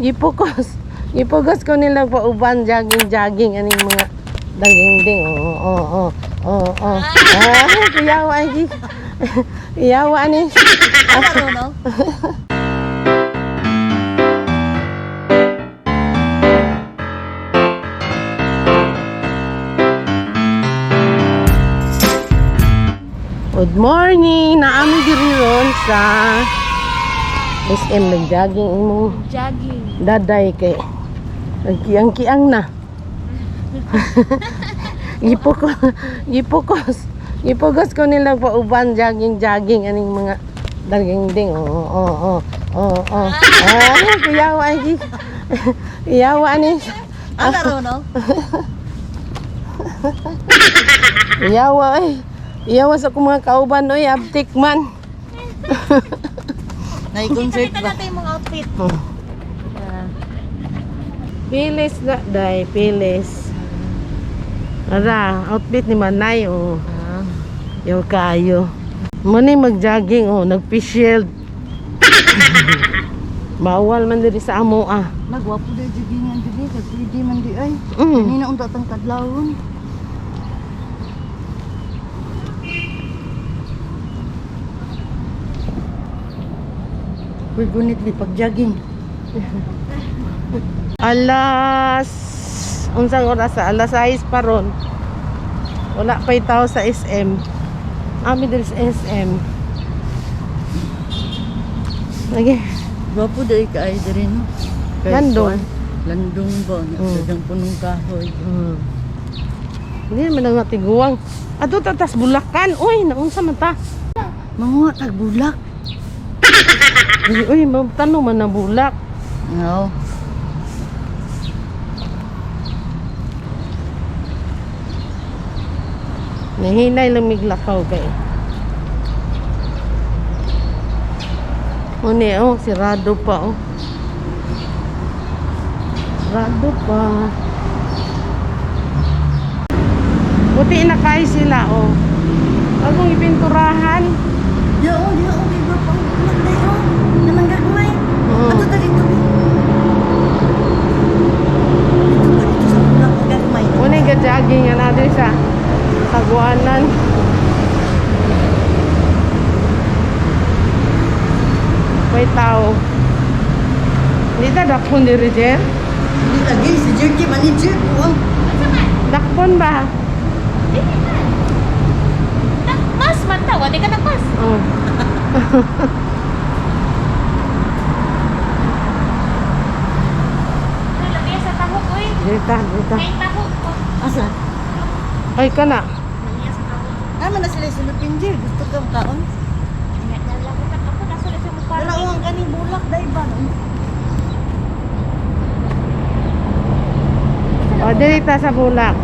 Gipugos ko nila pauban jogging jogging aning mga daging ding. Oo. Ah, kuyawa ay. Iyawa ni. Ano, no? Good morning. Naami diri ron sa SM, nagjogging mo. Jogging. Daday kay nagkiang-kiang na. Gipukos, gipukos, gipugos ko nila pauban jogging jogging aning mga daging ding. Oo. Ah, kuyawa ay. Iyawa ni. Ano, no? Iyawa ay. Iyawa sa akong mga kauban oy, abtik man. Nai-concert ba? Natin yung mga outfit. Oh. Pilis na, day, pilis. Ara, outfit ni Manay, oh. Yung kayo. Muna mag-jogging, oh, nag-fish shield. Bawal man diri sa amo, ah. Nagwapo dahil joggingan dili kay pwede man di ay. Kanina unta tang kadlawon. Uy, gunit bi pag jogging. Alas, unsang oras sa alas 6 pa ron. Wala pa'y tao sa SM. Ami diri sa SM. Lagi. Gwapo dahil kaay diri no. Kay Landong. kuwan, Landong ba? Dagang punong kahoy. Hindi naman ang natiguang. Ato tatas Bulacan. Uy, naunsa man ta. Manguha tag bulak. Uy, uy, tanong man na bulak. No. Nahinay lang miglakaw kay. Uni, oh, sirado pa, oh. Sirado pa. Buti na kay sila, oh. Bagong ipinturahan. Di oh, di oh, di gwapo ang bulak dai oh. Naman gagmay. Mm. Ato ta dito. Dito ba dito sa bulak ang gagmay? Unay ga-jogging nga natin sa Taguanan. May tao. Hindi ta dakpon ni Rigel? Hindi lagi si Jerky manager ko ang Dakpon ba? Mas man ta, wala ka nagpas. Oh. Ano labi sa tahok oy. Dita, dita. Kay tahok ko. Asa? Ay ka na. Labi sa tahok. Ama na sila sulupin Jer, gusto ka kaon? Nalakutan ako na sila sa mukha. Wala ang kaning bulak dai ba? O, dita sa bulak.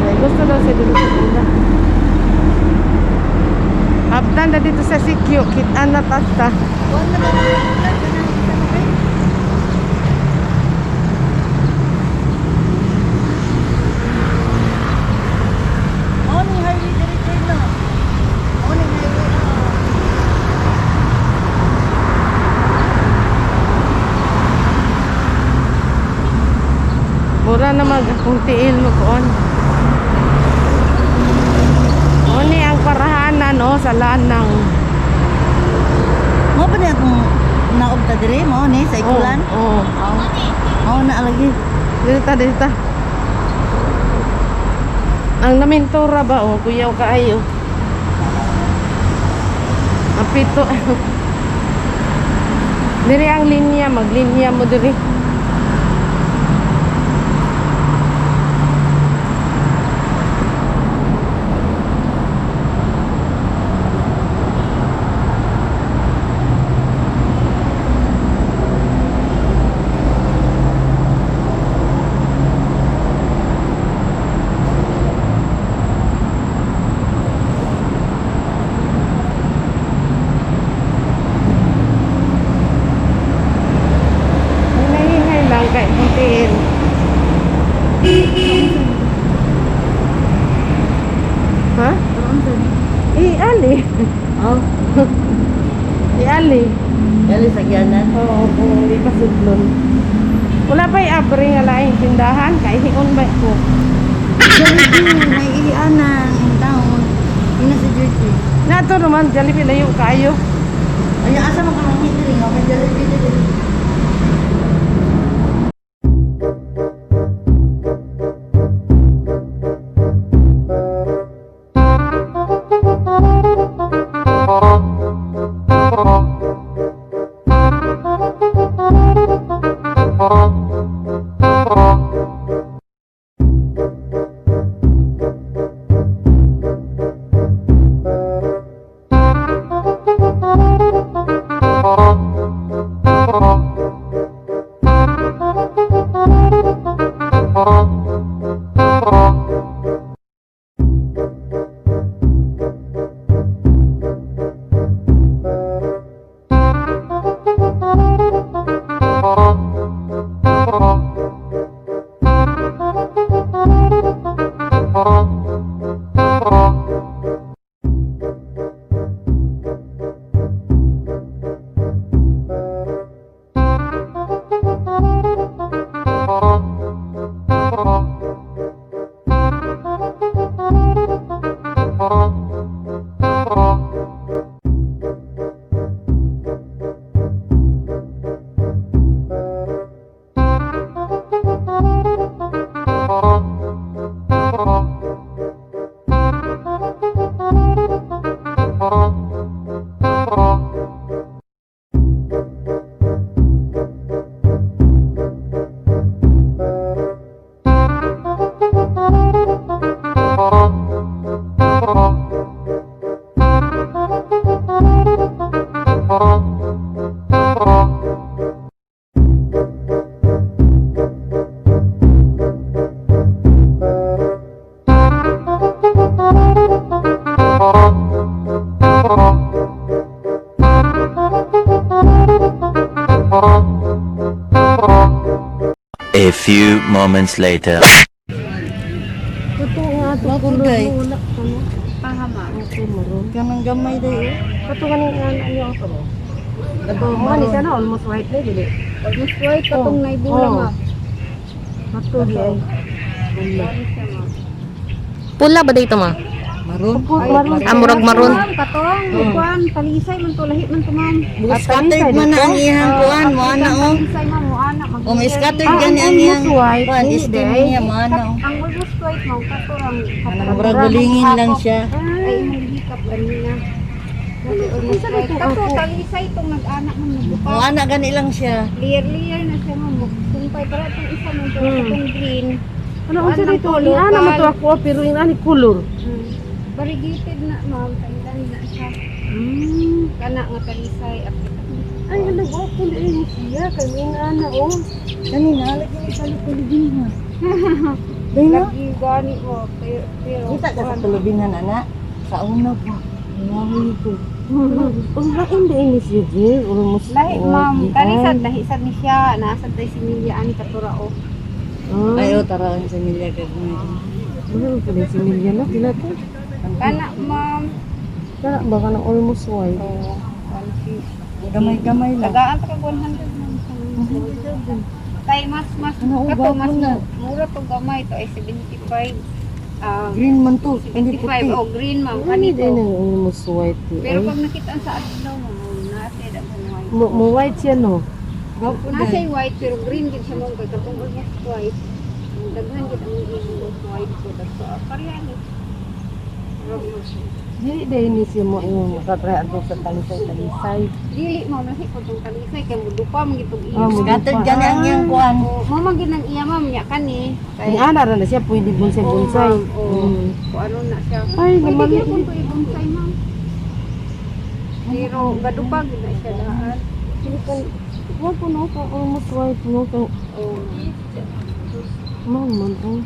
Ay, gusto daw siya dito sa bulak. Abdan na dito sa Sikyo. Kitaan na tata. Kuan na ba ang bulak kanang sa mga? Mao ni highway diri Jer no. Mao ni highway. Mura na mag akong tiil mo koon. Oni ang parahanan oh, sa lanang. Mao ba ni akong naog ta diri mao ni sa Ikulan? Oo. Oh, Mao na lagi. Dito, dito. Ang namintura ba oh, kuyaw kaayo. Ang pito. Diri ang linya, maglinya mo diri. Di pa sudlon. Wala pa abri nga laing tindahan kay hiun ba ko. Jollibee, may iianan in town. Yun na si Jersey. Nato naman Jollibee layo kayo. Ay, asa man ka nang diri nga may Jollibee diri. A few moments later. Totoo nga to Bakit, kulor guys? wala ano. Pahama. Okay maroon. Kanang gamay day oh. Kato kaning ana niyo ato. Kato mo ni sana almost white na dili. Almost white katong naibula Oh. ma'am. Kato di ay. Wala. Pula ba dito ma? Maroon. Maroon. Ah, murag maroon. Ma'am, katong kuan talisay man to lahi man to ma'am. Scattered man na ang iyang kuan, mo ana oh. Talisay ma'am mo ana mag. O may scattered Ah, gani ang ang iyang almost white, kuan, hindi, stem day. niya mo ana oh. Ang almost white ma'am kato ang Murag gulingin lang siya. Ay imong hikap ganina. Almost white. Kato talisay tong nag-anak man Mo mo ana gani lang siya. Layer layer na siya ma'am. Sumpay para itong isa man to itong green. Ano unsa Kuan lang dito? to, Ingana man to local. ako pero ingani kulor. Variegated na ma'am, Thailand na siya. Kana nga talisay Africa. Ay hala ko kundi ay siya kay ingana oh. Kanina lagi ni sa kulubingan. Day na. Lagi gani mo pero, pero Kita ka sa kulubingan ana. Sa una pa. Ngahoy ko. Ang lain di ni siya Jill, almost Lahi white ma'am, di kani ay. sad lahi sad ni siya, naa sad tay similya ani katura o. Ah, Ay oh, taraon sa milya gagawin. mahal pa din si Milya no, pila to. Kana ma'am, Kana baka ng almost white. oh, 150. Gamay-gamay lang. Tagaan ta kag 100 ma'am. Kay mas mas Ano, kato gwapo mas na. mura to gamay to ay 75. Ah, Green man to, hindi 75 puti. oh green ma'am Ano din kanito. ang almost white di Pero ay. pag nakita sa adlaw ma'am, naa siya daghan white. Mo white siya no. Gwapo Naa day. siya white pero green gid siya ma'am kay katong almost white. Daghan gid ang almost white ko so pareha ni. Dili din ni siya mo imong makatry adto sa talisay-talisay. Dili ma'am lahi ko tong talisay kay mudupa man gid tong iya. Ah, mudupa. Scattered gani ang iyang kuan. Oh, mao man gid ang iya ma'am nya kani. Kay Ang ana ra na siya pwede bonsai-bonsai. Oo, ma'am. Oo. Kung ano na siya. Ay, Pwede naman. gyud kung to i-bonsai ma'am. Pero gadupa gid na siya daan. Wa ko no ka almost white no ka. Oh. Ma'am man oh.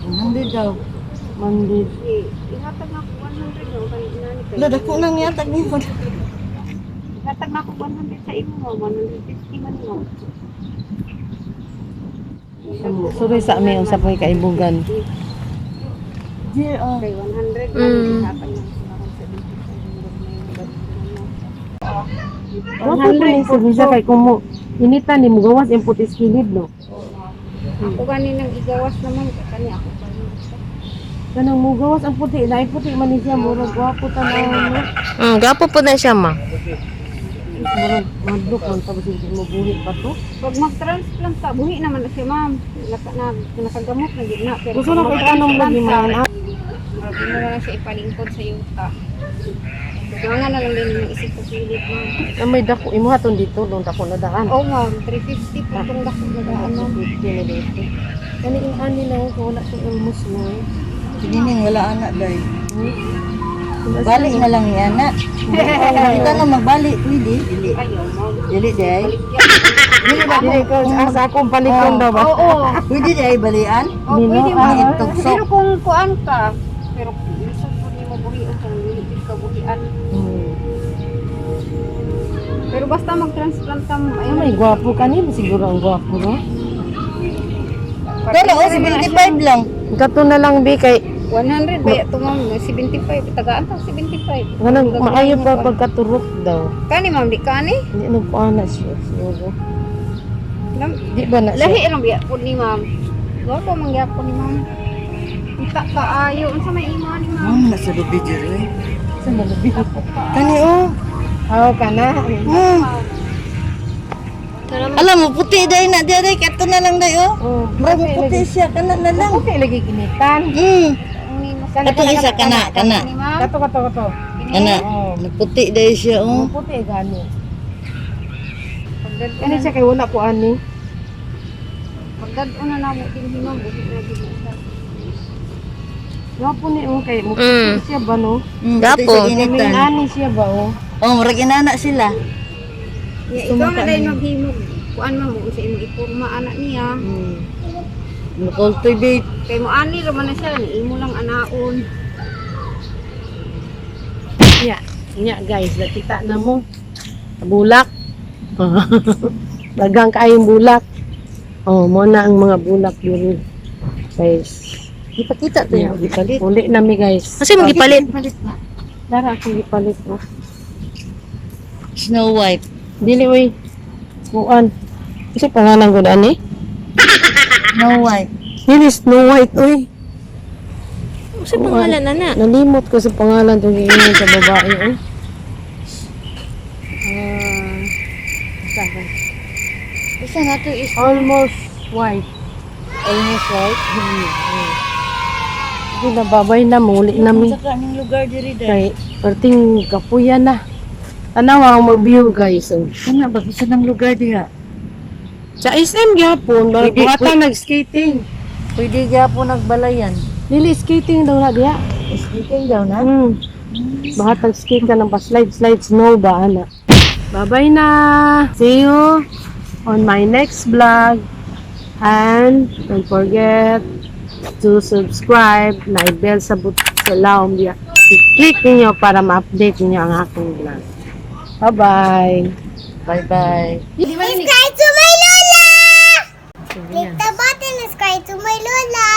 100 daw. Monday. Ihatag na ko 100 no kay inani kay. Wala, dako nang yatag nimo. Ihatag na ko 100 sa imo ma'am, 150 man mo. Sorry sa amin unsa po kaibugan. Dear, oh. Kay 100 man ihatag na ko parang 75 Wa po ni siya kay kumo Inita ni mugawas ang puti sa kilid, no? Ako gani nang igawas naman kay kani ako gani. Kanang mugawas ang puti, lahi puti man ni siya, murag gwapo tan-awon, no? Gapo po na siya, ma. Murag madlok man tapos hindi mo buhi pa to. Pag mag-transplant ka, buhi naman na siya, ma'am. Naka, na, nakagamot na gid na. Pero Gusto na pag kay tanong lagi mag-transplant man. ka, murag mo na lang siya ipalingkod sa yuta. Dugangan na lang din yung isip ko pilit, ma'am. Ah, may dako imo haton dito, dong dako na daan. Oh, ma'am, 350 po itong dako na daan, ma'am. 50 na dito. Kani yung ani na ko wala ko almost no. Sining wala anak day. Balik na lang ni anak. Kita na magbalik pwede. Dili. Ayaw, ma'am. Dili day. Baligya. Dili ba Dili ko sa akong palikon daw ba? Oo. Pwede day balian? Oh, pwede, ma'am. Tugsok. Pero kung kuan ka, pero lisod po ni mo buhian kung dili jud ka buhian. Pero basta mag-transplant ka, ma'am. Ay, Ayaw may gwapo kanin siguro ang gwapo, no? Pero oh, 75 lang. Kato na lang bi kay 100 ba ito, ma'am? 75. Tagaan ta 75. nganang maayo pa pagkaturok daw. Kani, ma'am, di kani? Hindi nagkuan na siya siguro. Lam- Di ba na siya? Lahi lang biya po ni ma'am. Gwapo man gyapon ni ma'am. Kita kaayo unsa may imo ni ma'am? Ma'am, nasa lubi diri. Sa malubi. Kani oh. Oh, kana. Alam mo, puti day na dire kato na lang day oh. Oh, Murag mo puti siya kana na lang. Okay lagi kinitan. Ni mas Katong isa kana kana. ni ma'am. Kato kato kato. Kana. Oh, Puti day siya oh. puti gani. Pagdad Kani siya kay wala ko ani. Pagdad na namo din ni ma'am buhi na gid na siya. Gwapo ni oh kay mo siya ba no? Puti Gapo. siya ginitan. May ani siya ba oh? Oh, murag inana sila. Ya, ikaw na dahil maghimog kuan ma'am unsa imong ipurma anak niya. Cultivate. Kay mo ani ra man na siya ni imo lang anaon. Nya, nya guys, nakita na mo. Bulak. Dagang kaayong bulak. Oh, mo na ang mga bulak yun. Guys. Ipakita to Nya, yung gipalit. Uli na mi, guys. Kasi magipalit. Palit ba? Dara akong gipalit mo. Snow White. Dili oy. Kuan. Kasi pangalan ko ani? Snow White. Dili Snow White oy. Sa pangalan na na. Nalimot ko sa pangalan tong giingon sa babae oy. Ah, Isa na to is almost white. Almost white. Hindi na babay na muli na mi. Sa kaning lugar diri day. Kay perting kapuya na. Tanaw ang mag-view, guys. Oh. Kana ba isa ng lugar diha? Sa SM gyapon, Pwede, bata nag-skating. Pwede gyapon nagbalayan. Dili skating daw na diha. Skating daw na. Baka tag-skate ka ng pa-slide, slide snow ba, ana. Bye-bye na! See you on my next vlog. And don't forget to subscribe na i-bell sa but sa laom diya. I-click ninyo para ma-update ninyo ang aking vlog. Bye-bye! Bye-bye. Subscribe to my Lola! Click the button, subscribe to my Lola!